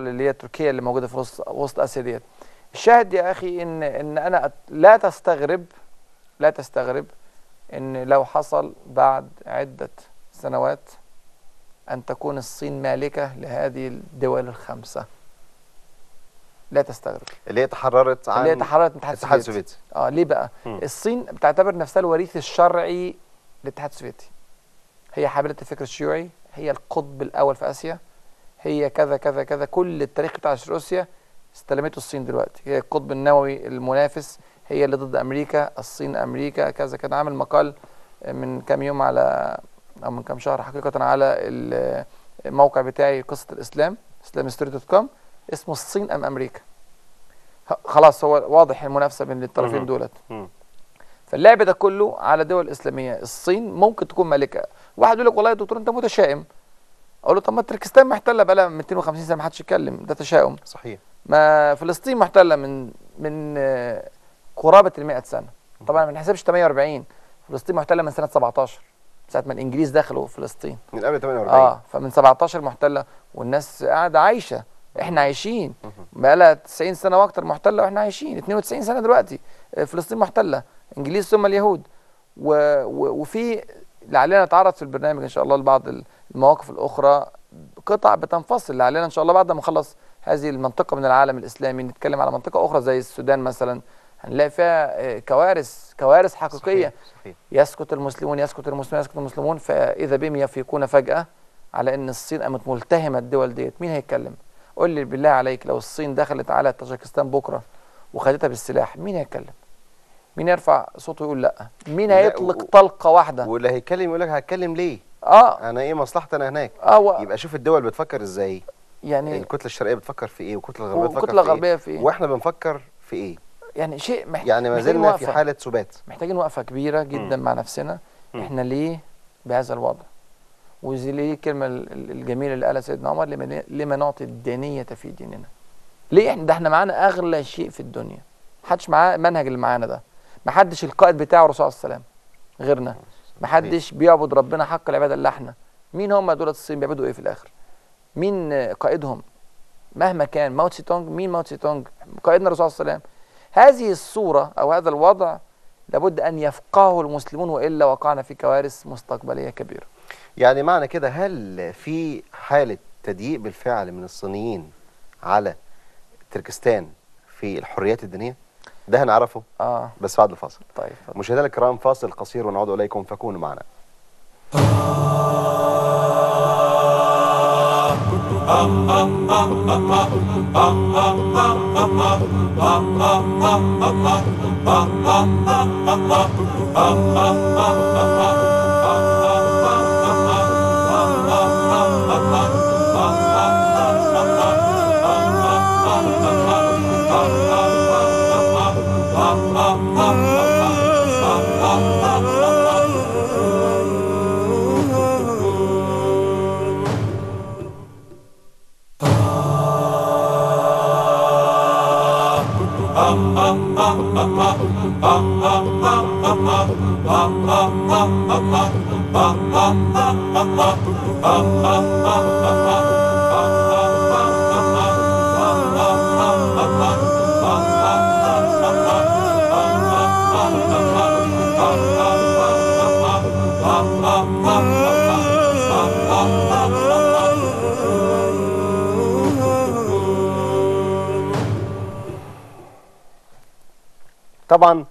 اللي هي تركيا اللي موجودة في وسط اسيا ديت. الشاهد يا اخي ان انا لا تستغرب، لا تستغرب ان لو حصل بعد عده سنوات ان تكون الصين مالكه لهذه الدول الخمسة. لا تستغرب. اللي هي تحررت عن، اللي هي تحررت من الاتحاد السوفيتي. ليه بقى؟ الصين بتعتبر نفسها الوريث الشرعي للاتحاد السوفيتي. هي حاملة الفكر الشيوعي، هي القطب الأول في آسيا، هي كذا كذا كذا، كل التاريخ بتاع روسيا استلمته الصين دلوقتي، هي القطب النووي المنافس، هي اللي ضد أمريكا، الصين أمريكا كذا. كان عامل مقال من كام يوم على، أو من كام شهر حقيقة، على الموقع بتاعي قصة الإسلام، islamstory.com، اسمه الصين أم أمريكا. خلاص هو واضح المنافسة بين الطرفين دولت. فاللعب ده كله على دول إسلامية، الصين ممكن تكون مالكة. واحد يقول لك والله يا دكتور أنت متشائم. أقول له طب ما تركستان محتلة بقى لها 250 سنة ما حدش يتكلم، ده تشاؤم. صحيح. ما فلسطين محتلة من قرابة ال 100 سنة. طبعا ما نحسبش 48، فلسطين محتلة من سنة 17، ساعة ما الإنجليز دخلوا فلسطين. من قبل 48. فمن 17 محتلة والناس قاعدة عايشة، احنا عايشين بقى لها 90 سنة واكتر محتلة واحنا عايشين، 92 سنة دلوقتي فلسطين محتلة، انجليز ثم اليهود. وفي لعلنا نتعرض في البرنامج ان شاء الله لبعض المواقف الاخرى، قطع بتنفصل، لعلنا ان شاء الله بعد ما نخلص هذه المنطقة من العالم الاسلامي نتكلم على منطقة اخرى زي السودان مثلا، هنلاقي فيها كوارث، كوارث حقيقية. صحيح. صحيح. يسكت المسلمون، يسكت المسلمون، يسكت المسلمون، فاذا بهم يفيقون فجاة على ان الصين قامت ملتهمه الدول ديت. مين هيتكلم؟ قول لي بالله عليك، لو الصين دخلت على طاجكستان بكره وخدتها بالسلاح، مين هيتكلم؟ مين يرفع صوته يقول لا؟ مين هيطلق طلقه واحدة؟ واللي هيتكلم يقول لك هتكلم ليه؟ انا ايه مصلحتي انا هناك؟ يبقى شوف الدول بتفكر ازاي، يعني الكتلة الشرقية بتفكر في ايه، والكتله الغربية بتفكر في ايه، واحنا بنفكر في ايه؟ يعني شيء يعني ما زلنا في حاله ثبات. محتاجين وقفه كبيرة جدا مع نفسنا. احنا ليه بهذا الوضع؟ وزي ليه الكلمة الجميلة اللي قالها سيدنا عمر، لما نعطي الدينية في ديننا؟ ليه احنا ده احنا معانا اغلى شيء في الدنيا، محدش معاه المنهج اللي معانا ده، محدش القائد بتاعه الرسول عليه السلام غيرنا، محدش بيعبد ربنا حق العبادة الا احنا. مين هم دولة الصين؟ بيعبدوا ايه في الاخر؟ مين قائدهم؟ مهما كان ماو تسي تونج، مين ماو تسي تونج؟ قائدنا الرسول عليه السلام. هذه الصورة او هذا الوضع لابد ان يفقهه المسلمون، والا وقعنا في كوارث مستقبلية كبيرة. يعني معنى كده هل في حالة تضييق بالفعل من الصينيين على تركستان في الحريات الدينية؟ ده هنعرفه بس بعد الفاصل. طيب مشاهدينا الكرام، فاصل قصير ونعود إليكم، فكونوا معنا. طبعا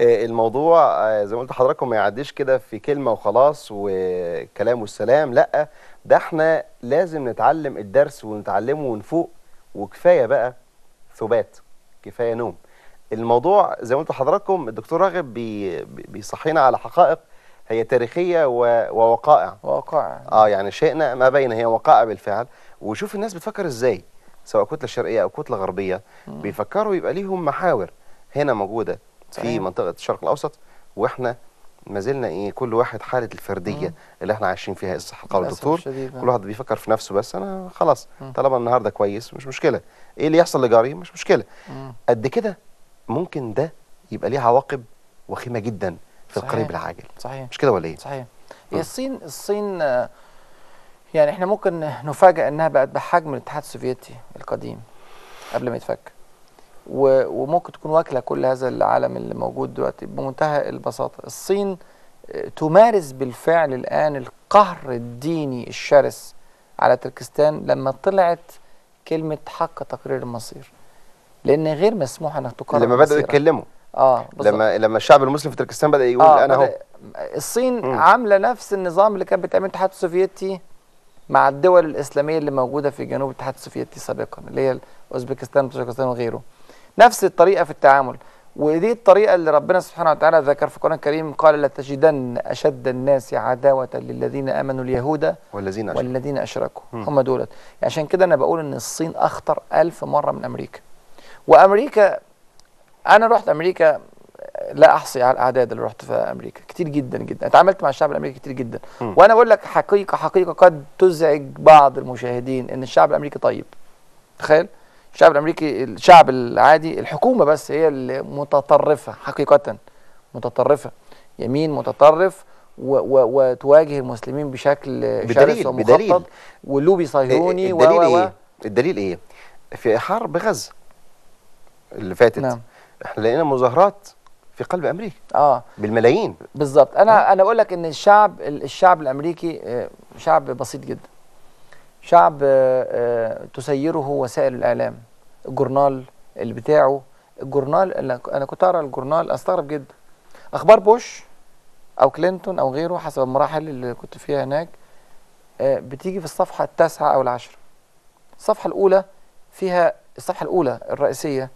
الموضوع زي ما قلت لحضراتكم ما يعديش كده في كلمة وخلاص وكلام والسلام، لا ده احنا لازم نتعلم الدرس ونتعلمه ونفوق، وكفاية بقى ثبات، كفاية نوم. الموضوع زي ما قلت لحضراتكم الدكتور راغب بيصحينا على حقائق هي تاريخية ووقائع. وقائع يعني شئنا ما بين هي وقائع بالفعل. وشوف الناس بتفكر ازاي، سواء كتلة شرقية او كتلة غربية، بيفكروا يبقى ليهم محاور هنا موجودة في منطقة الشرق الأوسط، واحنا ما زلنا ايه، كل واحد حالة الفردية اللي احنا عايشين فيها. الصح قول الدكتور، كل واحد بيفكر في نفسه بس، انا خلاص طالما النهارده كويس مش مشكلة، ايه اللي يحصل لجاري مش مشكلة. قد كده ممكن ده يبقى ليه عواقب وخيمة جدا في القريب العاجل. صحيح، مش كده ولا ايه؟ صحيح. هي الصين يعني احنا ممكن نفاجأ انها بقت بحجم الاتحاد السوفيتي القديم قبل ما يتفك، وممكن تكون واكله كل هذا العالم اللي موجود دلوقتي بمنتهى البساطة. الصين تمارس بالفعل الان القهر الديني الشرس على تركستان لما طلعت كلمة حق تقرير المصير، لان غير مسموح انك تقرر لما بدأوا يتكلموا. لما الشعب المسلم في تركستان بدأ يقول انا اهو. الصين عامله نفس النظام اللي كان بتعمله الاتحاد السوفيتي مع الدول الاسلامية اللي موجودة في جنوب الاتحاد السوفيتي سابقا، اللي هي اوزبكستان وطاجيكستان وغيره. نفس الطريقة في التعامل، ودي الطريقة اللي ربنا سبحانه وتعالى ذكر في القران الكريم، قال لتجدن اشد الناس عداوة للذين امنوا اليهود والذين اشركوا. هم دولت. عشان كده انا بقول ان الصين اخطر 1000 مرة من امريكا. وامريكا، انا رحت امريكا لا احصي على الاعداد اللي رحت في امريكا، كتير جدا جدا، اتعاملت مع الشعب الامريكي كتير جدا. وانا بقول لك حقيقة قد تزعج بعض المشاهدين، ان الشعب الامريكي طيب. تخيل الشعب الامريكي، الشعب العادي، الحكومة بس هي اللي متطرفة، حقيقة متطرفة، يمين متطرف، وتواجه المسلمين بشكل شرس ومخطط ولوبي صهيوني. الدليل ايه؟ الدليل ايه؟ في حرب غزة اللي فاتت، نعم، احنا لقينا مظاهرات في قلب امريكا بالملايين. بالظبط. انا اقول لك ان الشعب الامريكي شعب بسيط جدا، شعب تسيره وسائل الاعلام، الجورنال اللي بتاعه، الجورنال اللي انا كنت اقرا الجورنال استغرب جدا، اخبار بوش او كلينتون او غيره حسب المراحل اللي كنت فيها هناك، بتيجي في الصفحة 9 او 10. الصفحة الاولى فيها، الصفحة الاولى الرئيسية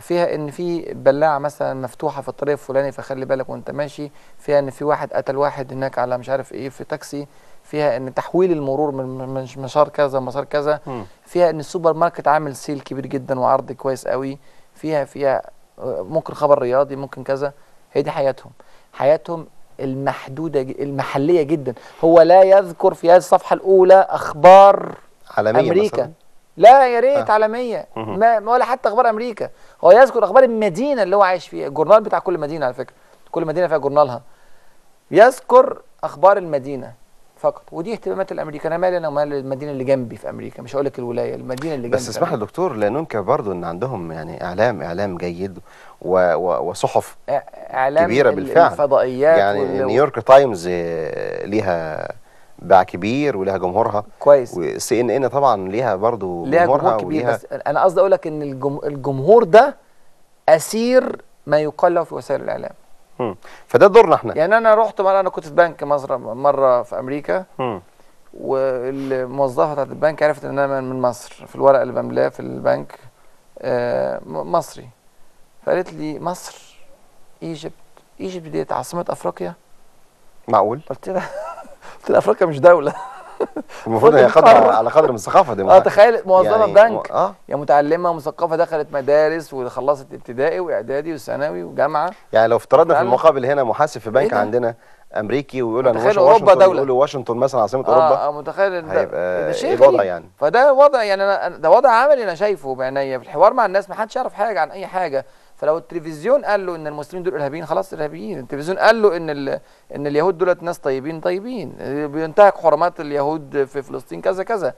فيها ان في بلاعه مثلا مفتوحة في الطريق الفلاني فخلي بالك وانت ماشي، فيها ان في واحد قتل واحد هناك على مش عارف ايه في تاكسي، فيها ان تحويل المرور من مسار كذا مسار كذا، فيها ان السوبر ماركت عامل sale كبير جدا وعرض كويس قوي، فيها ممكن خبر رياضي، ممكن كذا. هي دي حياتهم، حياتهم المحدودة المحلية جدا. هو لا يذكر في هذه الصفحة الاولى اخبار عالمية امريكا مثلاً. لا يا ريت عالمية، ما ولا حتى اخبار امريكا. هو يذكر اخبار المدينة اللي هو عايش فيها، الجورنال بتاع كل مدينة، على فكرة كل مدينة فيها جورنالها، يذكر اخبار المدينة فقط. ودي اهتمامات الامريكان. انا مالي انا ومال المدينة اللي جنبي في امريكا، مش هقول لك الولاية، المدينة اللي جنبي. بس اسمح لي دكتور، لا ننكر برضه ان عندهم يعني اعلام جيد وصحف اعلام كبيرة بالفعل، الفضائيات، يعني نيويورك تايمز ليها باع كبير ولها جمهورها كويس، وسي ان ان طبعا ليها برضه ليها جمهور كبير. بس انا قصدي اقول لك ان الجمهور ده اسير ما يقال له في وسائل الاعلام. فده دورنا احنا. يعني انا رحت مرة، انا كنت في بنك مرة في امريكا، والموظفه بتاعت البنك عرفت ان انا من مصر في الورقة اللي بملاه في البنك، مصري، فقالت لي مصر، Egypt، Egypt ديت عاصمة افريقيا؟ معقول؟ قلت لها افريقيا مش دولة. المفروض هي قدر على قدر من الثقافة دي. تخيل موظفة في بنك، يا متعلمة ومثقفه، دخلت مدارس وخلصت ابتدائي واعدادي وثانوي وجامعة. يعني لو افترضنا في المقابل هنا محاسب في بنك عندنا امريكي ويقول انا واشنطن، يقولوا واشنطن مثلا عاصمة اوروبا. متخيل ان هيبقى ايه الوضع يعني؟ فده وضع، يعني أنا ده وضع عملي انا شايفه بعينيا في الحوار مع الناس، ما حدش يعرف حاجة عن اي حاجة. فلو التلفزيون قال له ان المسلمين دول ارهابيين، خلاص ارهابيين. التلفزيون قال له ان اليهود دولت ناس طيبين، طيبين، بينتهك حرمات اليهود في فلسطين كذا كذا.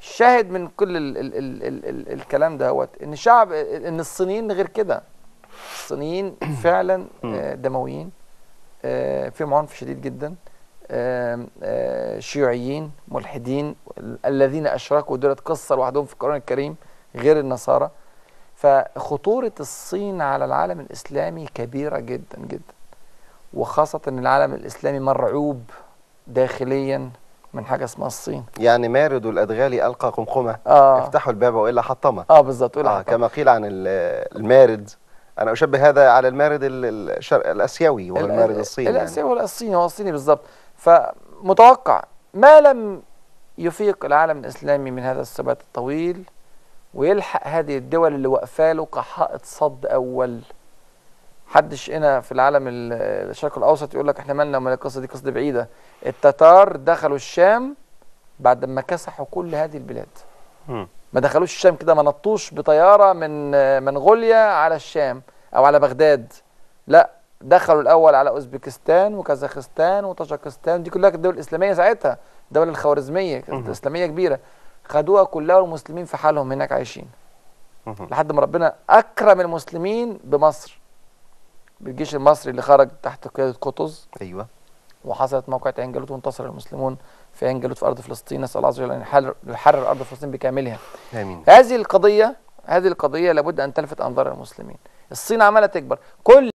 الشاهد من كل ال ال ال ال ال الكلام دوت ان الشعب، ان الصينيين غير كده. الصينيين فعلا دمويين، فيهم عنف شديد جدا، شيوعيين ملحدين، الذين اشركوا دولت قصة لوحدهم في القران الكريم غير النصارى. فخطورة الصين على العالم الإسلامي كبيرة جدا جدا، وخاصة أن العالم الإسلامي مرعوب داخليا من حاجة اسمها الصين. يعني مارد الأدغال ألقى قمقمة، افتحوا الباب وإلا حطمة. بالظبط، وإلا حطمة. كما قيل عن المارد. أنا أشبه هذا على المارد الشرق الآسيوي وهو المارد الصيني. الآسيوي يعني. الصيني هو الصيني بالظبط. فمتوقع ما لم يفيق العالم الإسلامي من هذا الثبات الطويل ويلحق هذه الدول اللي واقفة له كحائط صد اول. حدش هنا في العالم الشرق الاوسط يقول لك احنا مالنا ومال القصة دي، قصة دي بعيدة. التتار دخلوا الشام بعد ما كسحوا كل هذه البلاد. ما دخلوش الشام كده، ما نطوش بطيارة من منغوليا على الشام او على بغداد، لا، دخلوا الاول على اوزبكستان وكازاخستان وطاجكستان، دي كلها كانت الدول الاسلامية ساعتها. الدولة الخوارزمية كانت اسلامية كبيرة، خدوها كلها والمسلمين في حالهم هناك عايشين لحد ما ربنا اكرم المسلمين بمصر، بالجيش المصري اللي خرج تحت قيادة قطز. ايوه. وحصلت موقعة عين جالوت وانتصر المسلمون في عين جالوت في ارض فلسطين. نسال الله عز وجل ان يحرر ارض فلسطين بكاملها. امين. هذه القضية لابد ان تلفت انظار المسلمين. الصين عماله تكبر. كل